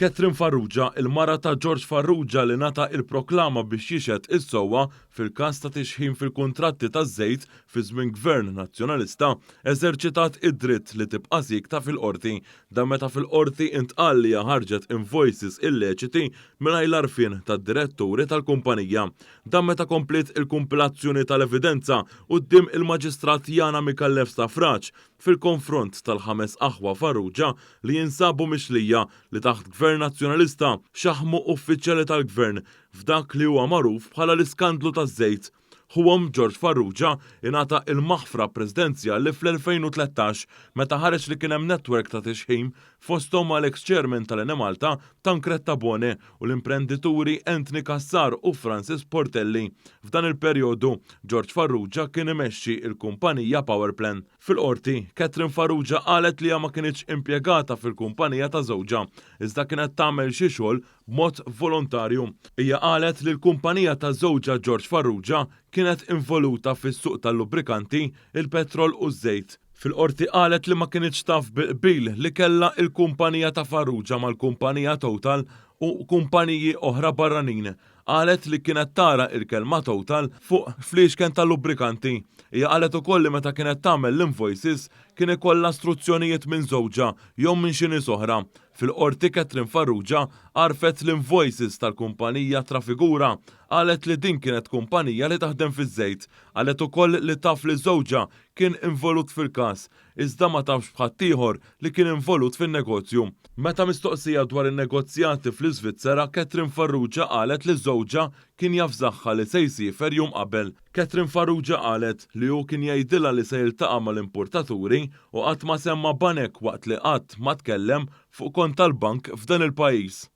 Catherine Farrugia, il-mara ta' George Farrugia li ngħata il-proklama biex jixhed is-sewwa fil-każ ta' tixħim fil-kuntratti taż-żejt fi żmien Gvern Nazzjonalista, eżerċitat id-dritt li tibqa' siekta fil-Qorti. Dan meta fil-Qorti intqal li hija ħarġet invoices illeċiti mingħajr l-għarfien tad-diretturi tal-kumpanija. Dan meta kompliet il-kumpilazzjoni tal-evidenza quddiem il-Maġistrat Yana Micallef Stafrace fil-konfront tal-ħames aħwa Farrugia li jinsabu mixlija li taħt Gvern Nazzjonalista xaħmu uffiċjali tal-Gvern f'dak li huwa magħruf bħala l-iskandlu taż-żejt. Ħuhom George Farrugia ingħata il-maħfra presidenzjali fl-2013 meta ħareġ li kien hemm netwerk ta' tixħim fosthom mal-ex chairman tal-Enemalta Tancred Tabone u l-imprendituri Anthony Cassar u Francis Portelli. F'dan il-perjodu, George Farrugia kien imexxi il-kumpanija Powerplan. Fil-qorti, Catherine Farrugia qalet li ma kinitx impjegata fil-kumpanija ta' żewġha, iżda kienet tagħmel xi xogħol b'mod volontarju. Hija qalet li l-kumpanija ta' żewġha George Farrugia kienet involuta fis-suq tal-lubrikanti, il-petrol u ż-żejt. Fil-qorti qalet li ma kinitx taf bil li kellha il-kumpanija ta' Farrugia mal-kumpanija Total u kumpaniji oħra barranin. Qalet li kienet tara il-kelma Total fuq fliexken tal-lubrikanti. Hija qalet ukoll li meta kienet tagħmel l-invoices kien ikollha istruzzjonijiet minn żewġha jew minn xi nies oħra. Fil-qorti Catherine Farrugia għarfet l-invoices tal-kumpanija Trafigura. Qalet li din kienet kumpanija li taħdem fiż-żejt. Qalet ukoll li taf li żewġha kien involut fil-każ, iżda ma tafx b'ħaddieħor li kien involut fin-negozju. Meta mistoqsija dwar in-negozjati fl-Iżvizzera, Catherine Farrugia qalet li żewġha kien javżaha li se jsiefer jum qabel. Catherine Farrugia qalet li hu kien jgħidilha li se jiltaqa' mal-importaturi u qatt ma semma banek waqt li qatt ma tkellem fuq kont tal-bank f'dan il-pajjiż.